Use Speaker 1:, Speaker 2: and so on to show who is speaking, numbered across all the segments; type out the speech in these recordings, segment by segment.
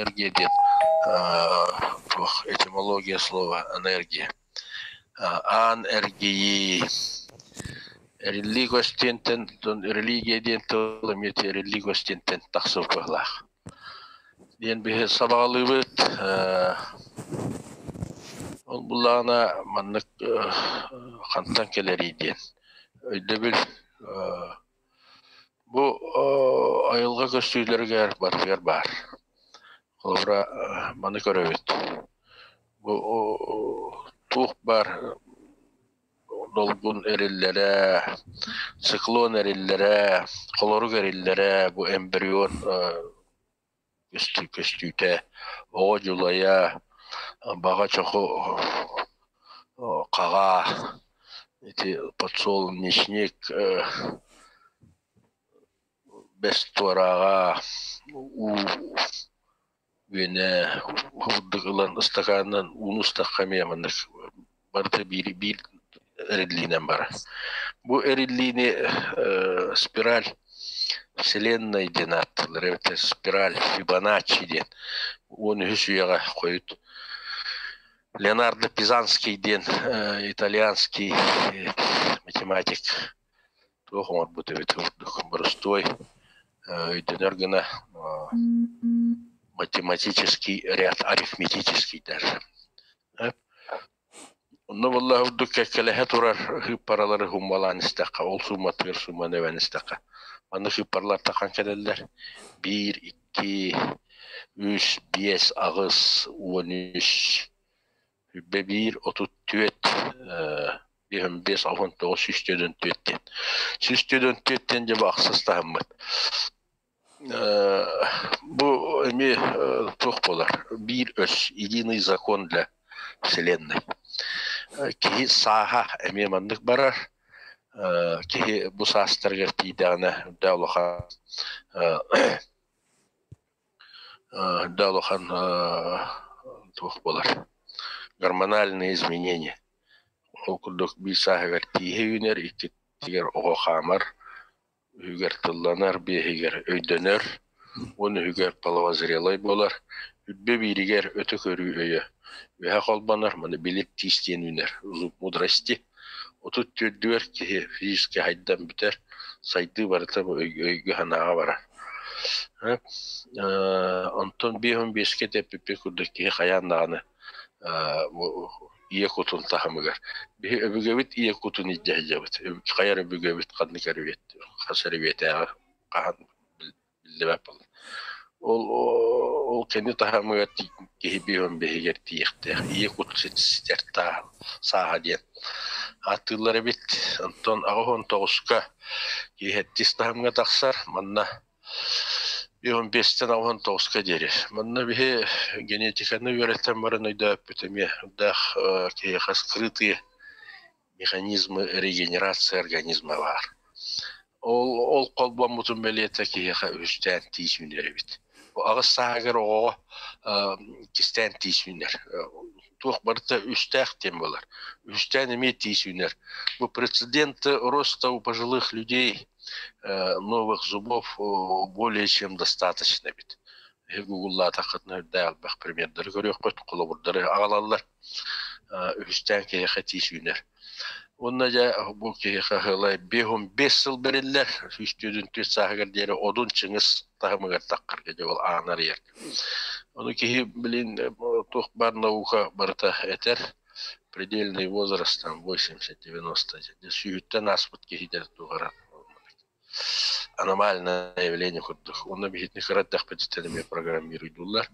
Speaker 1: Энергия диэн туох этимология слова энергия. Аан эргийии. Эриллии көстүөнтэн религия диэн тыл эмиэ эриллии көстүөнтэн тахсыбыт быһыылаах. Диэн биһи сабаҕалыыбыт. Ол буллаҕына маннык хантан кэлэрий диэн өйдөбүл бу айылҕа көстүүлэригэр барытыгар баар. Холобура, маны көрөбүт. Бу туох баар долгун эриллэрэ, циклон эриллэрэ, холорук эриллэрэ, бу эмбрион көстүүтэ, оҕо дьулайа, баҕа чоху хаҕа, ити подсолнечник бэс туорааҕа, уу үөнэ курдук ылан ыстакаанынан ууну ыстахха эмиэ маннык барыта биир биир эриллиинэн барар. Бу эриллиини спираль вселенной диэн ааттыыллар эбэтэр спираль Фибоначчи диэн 13 үйэҕэ хойут Леонардо Пизанский диэн итальянский математик туох оҥорбут эбит курдук боростуой өйдөнөр гына математический ряд арифметический даже. Онно буолла ордук кэккэлэһэ турар сыыппаралары суммалаан истэххэ, ол сууматыгар сууманы эбэн истэххэ, манна сыыппаралар тахан кэлэллэр. Биир, икки, үс, биэс, аҕыс, 13, 101, 34, 55, 69, 144 диэн. 144 диэн дьэ бу ахсыс таһыммыт. Бу эмиэ туох буолар, биир өс, единый закон для вселенной. Киһи сааһа эмиэ маннык барар. Киһи бу саастарыгар тиийдэҕинэ үрдэ улахан үрдэ улахан туох буолар, гормональные изменения. Ол курдук биир сааһыгар тииһэ үүнэр, иккитигэр оҕо хаамар, үһүгэр тылланар, биэһигэр өйдөнөр, уон үһүгэр половозрелай буолар, үрбэ бииригэр өтө көрүү өйө үөһэ холбонор, маны билик тиис диэн үүнэр, зуб мудрости. 34-дүгэр киһи физически хайдан бүтэр, сайдыы барыта бу өйгө-санааҕа барар. Онтон 55-кэ тэппиппит курдук киһи хайаан даҕаны ийэ кутун таһымыгар. Биһи өбүгэбит ийэ кутун илдьэ сылдьабыт. Хайа эрэ өбүгэбит ханнык эрэ хас эрэ үйэтээҕи хаһан биллибэт буолла. Ол ол кини таһымыгар киһи биһон биһигэр тиийиэхтээх. Ийэ кут ситэр сааһа диэн ааттыыллар эбит. Онтон 89-ка киһи сэттис таһымҥа тахсар. Манна 15-тэн 69-ка диэри. Манна биһи генетиканы үөрэтэн баран өйдөөппүт эмиэ даах киһиэхэ скрытые механизмы регенерации организма баар. Ол ол холбоммутун бэлиэтэ киһиэхэ үһүстээн тиис үүнэр эбит. Бу аҕыс сааһыгар оҕоҕо кистээн тиис үүнэр. Туох барыта үстээх диэн буолар. Үһүстээн эмиэ тиис үүнэр. Бу прецеденты роста у пожилых людей новых зубов более чем достаточно эбит. Эһиги гуглаатаххытына үрдээх элбэх примердары көрүөххүт, холобурдары аҕалаллар. Үһүстээн киһиэхэ тиис үүнэр. Уонна дьэ бу киһиэхэ ыһылай 55 сыл бэриллэр, 144 сааһыгар диэри Одун Чыҥыс таһымыгар таххарга дьэ ол аан арыйар. Ону киһи билин туох баар наука барыта этэр, предельный возраст там 80-90 сүүһүттэн ааспыт киһи дэ туох эрэ аномальное явление курдук. Онно биһитини кыра эрдэхпититтэн эмиэ программируйдууллар.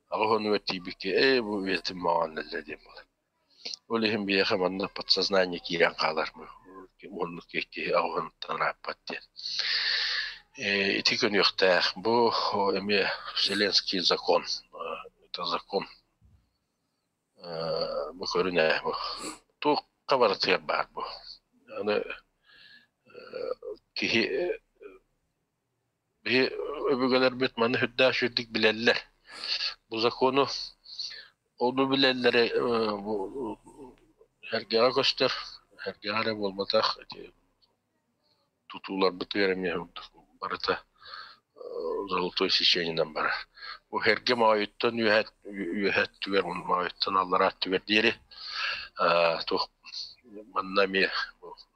Speaker 1: Аҕыс онугар тиийбиккэ ээ бу үйэтин маҕан эллэ диэн буолар. Ол иһин биһиэхэ манна подсознание киирэн хаалар уоннук киһи аҕыһынтан ырааппат диэн. Ити көнүөхтээх. Бу эмиэ вселенский закон. Это закон бу көрүнэ бу туохха барытыгар баар бу. Аны киһи биһи өбүгэлэрбит маны сүрдээх үчүгдүк билэллэр. Бу закону ону билэллэрэ бу эргэҕэ көстөр, эргэҕэ эрэ буолбатах ити тутууларбытыгар эмиэ барыта золотой сечениенэн барар. Бу эргэ моойуттан үөһэ үөһэ өттүгэр, моойуттан аллараа өттүгэр диэри туох манна эмиэ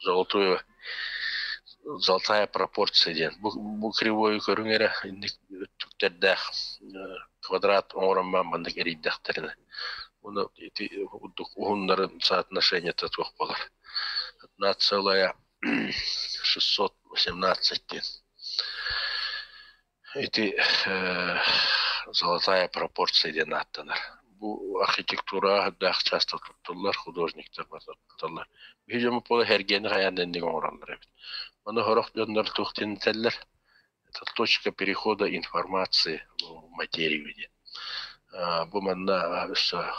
Speaker 1: золотую золотая пропорция диэн. Бу кривойу көрүҥ эрэ инник өттүктэрдээх квадрат оҥорон баран маннык эрийдэхтэринэ уну ити курдук уһуннарын соотношениета туох буолар 1,618 диэн. Ити золотая пропорция диэн ааттанар. Бу архитектураҕа үрдээх часто туттуллар, художниктар тутталлар. Биһи дьоммут буола эргиэни хайаан да инник оҥороллор эбит. Ону сорох дьоннор туох диэн этэллэр, это точка перехода информации в материю диэн. Бу манна өссө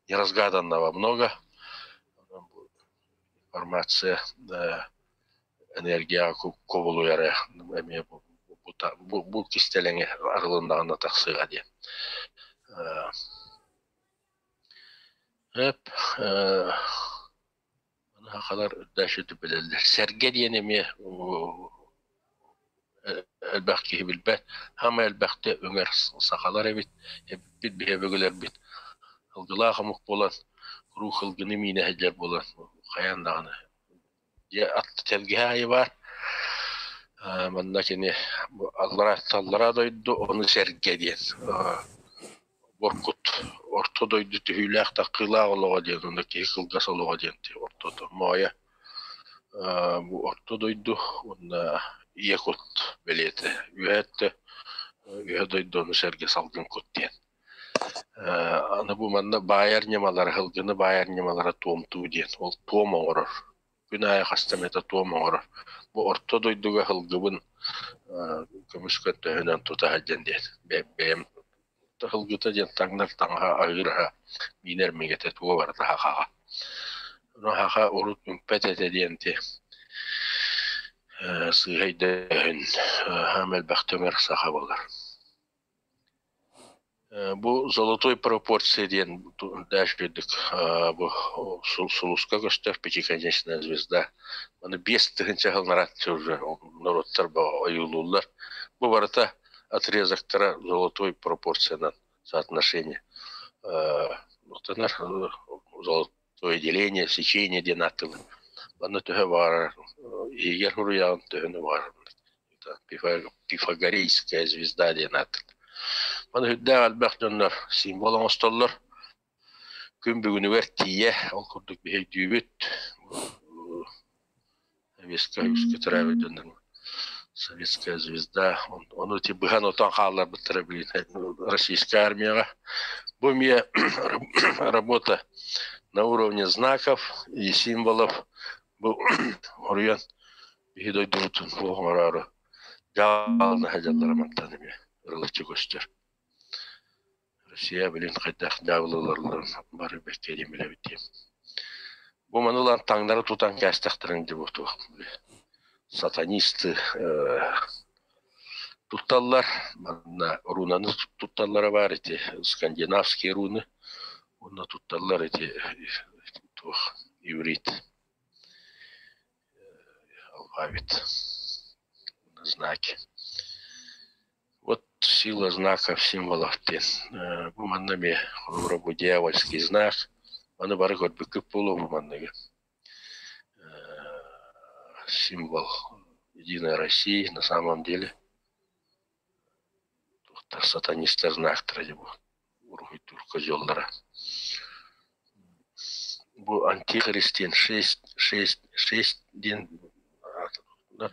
Speaker 1: неразгаданного много. Информация энергияҕа кубулуйара эмиэ бу кистэлэҥи арылыннаҕына тахсыаҕа диэн. Эп сахалар дальше билэллэр. Сэргэ диэн эмиэ элбэх киһи билбэт. Саамай элбэхтэ үҥэр сахалар эбит, эбиппит биһи өбүгэлэрбит. Ылгылаах омук буолан, куруук ылгыны миинэ сылдьар буолан, хайаан даҕаны Дьэ, тэлгэһэ аайы баар. Манна кини аллараа аллараа дойду, ону сэргэ диэн Боркут орто дойду түһүүлээх таккыылаах олоҕо диэн уонна киһи кылгас олоҕо диэн ортото моойо бу орто дойду уонна ийэ кут бэлиэтэ үөһэ өттө үөһэ дойду ону сэргэ салгын кут диэн. Аны бу манна баайар ньымалара, сылгыны баайар ньымалара туомтуу диэн. Ол туом оҥорор. Күн аайы хаста эмэтэ туом оҥорор. Бу орто дойдуга сылгыбын көмүс көнтөһүнэн тута сылдьан диэн. Бэйэм сылгыта диэн таҥнар таҥаһа, аһыыр аһа, миинэр мигэтэ туга барыта сахаҕа. Ону саха урут үҥпэт этэ диэн ити сыыһа өйдөөһүн хаам элбэхтэ үҥэр саха буолар. Бу золотой пропорция диэн дэш бу сулуска көстөр пятиконечная звезда. Маны 5000 сылларааччы уже норуоттар ойуулууллар. Бу барыта отрезоктара золотой пропорциянан соотношение. Золотое деление, сечение диэн ааттыыллар. Манна төһө баҕарар иһигэр суруйаҕын төһөнү баҕарар Пифагорейская звезда диэн ааттыыр. Маны үрдээх элбэх дьоннор символ оҥостоллор. Күн бүгүнүгэр тиийэ, ол курдук биһи өйдүүбүт. Советская үскэ төрөөбүт дьоннор Советская звезда. Ону ити быһан-отон хаалларбыттара билин российская армияҕа. Бу эмиэ работа на уровне знаков и символов. Бу оруйан Биһи дойдубутун туох оҥороору дьаалына сылдьаллара мантан эмиэ ырылыччы көстөр. Россия билин хайдах дьаабылыылларын бары бэркэ диэн билэбит диэн. Бу маны ылан таҥнары тутан кээстэхтэрин дии туох сатанисты тутталлар. Манна рунаны тутталлара баар ити скандинавские руны уонна тутталлар ити туох иврит алфавит, знаки. Вот сила знаков, символов диэн. Бу манна эмиэ холобура бу дьявольский знак. Маны бары көрбүккүт буолуо бу манныгы. Символ Единой России на самом деле туохтар сатанистар знактара дии бу уруһуйдуур козеллара. Бу антихрист диэн шесть шесть шесть диэн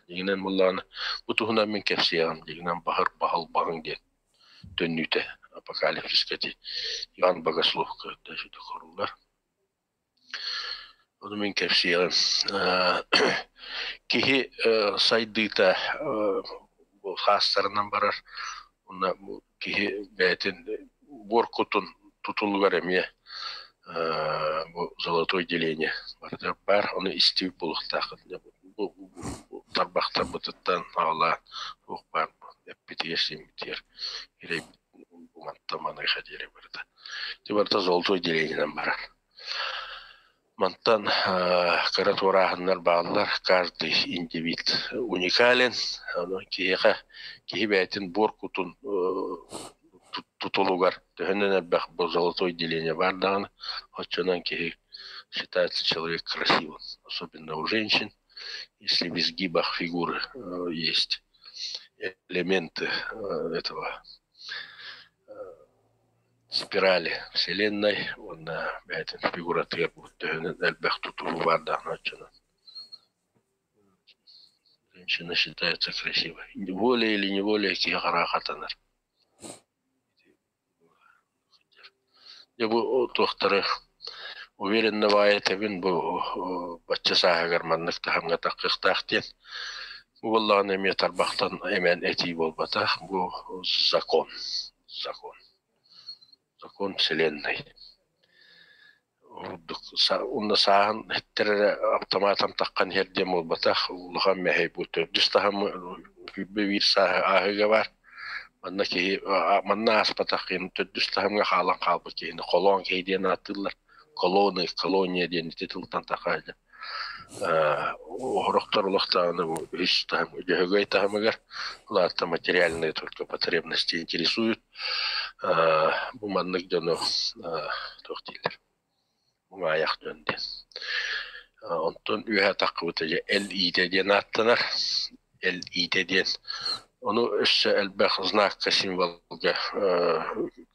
Speaker 1: дьиҥинэн буоллаҕына бу туһунан мин кэпсиэҕим дьиҥинэн баһыр баһыл баһыҥ диэн төннүүтэ апокалипсиска ити Иван Богословка хоруулар. Ону мин кэпсиэҕим. Киһи сайдыыта бу хаастарынан барар уонна бу киһи бэйэтин буор кутун тутулугар эмиэ бу золотой деление барыта баар. Ону истибит буолуохтааххыт. Бу тарбахтарбытыттан аҕалаан туох баар эппитигэр-сииммитигэр ирэйбит мантан маныаха диэри барыта. Ити барыта золотой делениенэн барар. Мантан кыра туорааһыннар бааллар, каждый индивид уникален, ону киһиэхэ киһи бэйэтин буор кутун тутулугар төһөнөн элбэх бу золотой деление баар даҕаны, оччонон киһи считается человек красивым, особенно у женщин, если в изгибах фигуры есть элементы этого спирали вселенной уонна бэйэтин фигуратыгар төһөнөн элбэх тутулуу баар даҕаны оччонон женщина считается красивой. Волей или неволей киһи хараҕа хатанар. Дьэ бу туохтары уверенно баайа этэбин бу бачча сааһыгар маннык таһымҥа таххыахтаах диэн. Бу буоллаҕына эмиэ тарбахтан эмэн этии буолбатах, бу закон, закон, закон вселенной. Ордук уонна сааһын иһиттэр эрэ автоматом таххан иһэр диэн буолбатах, улахан мэһэй бу төрдүс таһым 21 сааһы ааһыыга баар. Манна киһи манна ааспатах киһини төрдүс таһымҥа хаалан хаалбыт киһини холоон киһи диэн ааттыыллар. Колоны, колония диэн ити тылтан тахаайда. Оһорохтор олохтоону бу үһүс таһым, дьөһөгөй таһымыгар, улаатта материальные только потребности интересуют. Бу маннык дьону туох дииллэр муҥаайах дьон диэн. Онтон үөһэ таххыбыта дьэ эл иитэ диэн ааттанар. Эл иитэ диэн. Ону өссө элбэх знакка, символга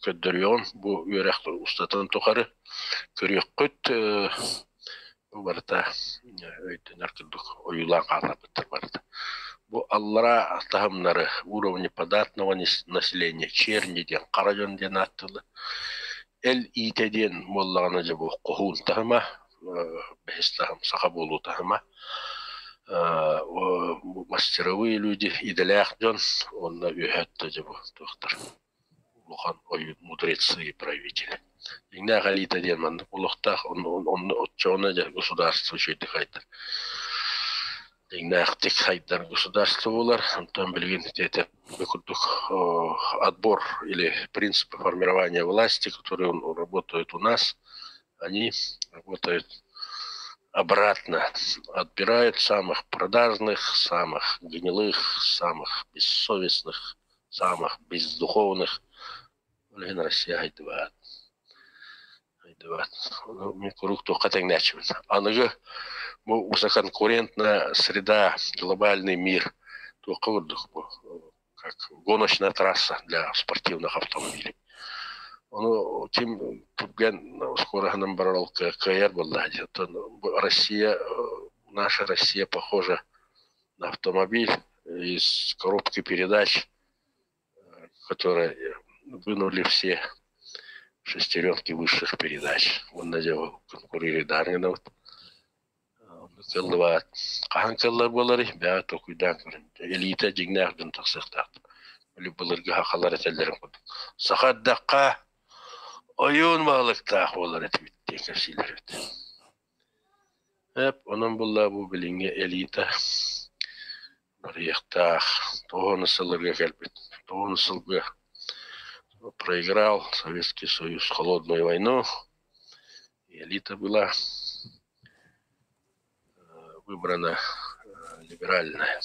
Speaker 1: көрдөрүөҕүм. Бу үөрэх устатын тухары көрүөххүт. Бу барыта өйдөнөр курдук ойуулаан хаалларбыттар барыта. Бу аллараа таһымнары уровни податного населения черни диэн хара дьон диэн ааттыыллар. Эл иитэ диэн буоллаҕына дьэ бу хоһуун таһыма, бэһис таһым саха буолуу таһыма. Мастеровые люди идэлээх дьон уонна үөһэ өттө дьэ бу туохтар улахан ойуун мудрецы и правители. Дьиҥнээх элита диэн маннык олохтоох, онно оччоҕуна дьэ государство үчүгэйдик хайдар. Дьиҥнээхтик хайдар государство буолар. Онтон билигин ити курдук отбор или принципы формирования власти, которые работают у нас, они работают обратно. Отбирают самых продажных, самых гнилых, самых бессовестных, самых бездуховных. Ол иһин Россия хайдыбаат. Хайдыбаат. Мин куруук туохха тэҥнээччибин. Аныгы бу высококонкурентная среда, глобальный мир туохха курдук бу как гоночная трасса для спортивных автомобилей. Ону ким түргэн скороһынан барар ол кыайар буолла дии. Оттон Россия, наша Россия похожа на автомобиль из коробки передач, которые вынули все шестеренки высших передач. Уонна дьэ конкурирует Кыллыбаат. Хаһан кыллар буоларый? Бэҕэ толкуйдаан көрүн. Элита дьиҥнээх дьон тахсыахтаах. Били былыргы сахалар этэллэрин курдук. Саха эрдэххэ ойуун баһылыктаах буолар этибит диэн кэпсииллэр эбит. Эп, онон булла бу билиҥҥи элита барыахтаах. Тоҕо сылларга кэлбит. Тоҕо сылга проиграл Советский Союз холодную войну. Элита была выбрана либеральная.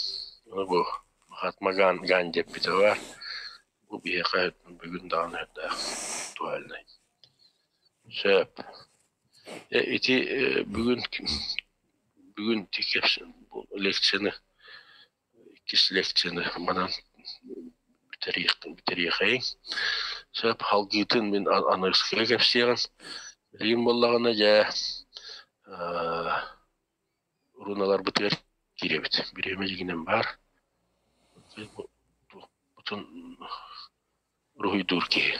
Speaker 1: Ну, бу Махатма Ганди эппитэ баар. Бу биһиэхэ бүгүн даҕаны актуальнай. Сөп. Ити бүгүн бүгүн лекцияны иккис лекцияны манан бүтэриэхэйиҥ. Сөп халгыытын мин аныгыскыга кэпсиэҕим. Билигин буоллаҕына дьэ руналарбытыгар киирэбит. Бириэмэ дьигинэн баар. Бутун уруһуйдуур киһи.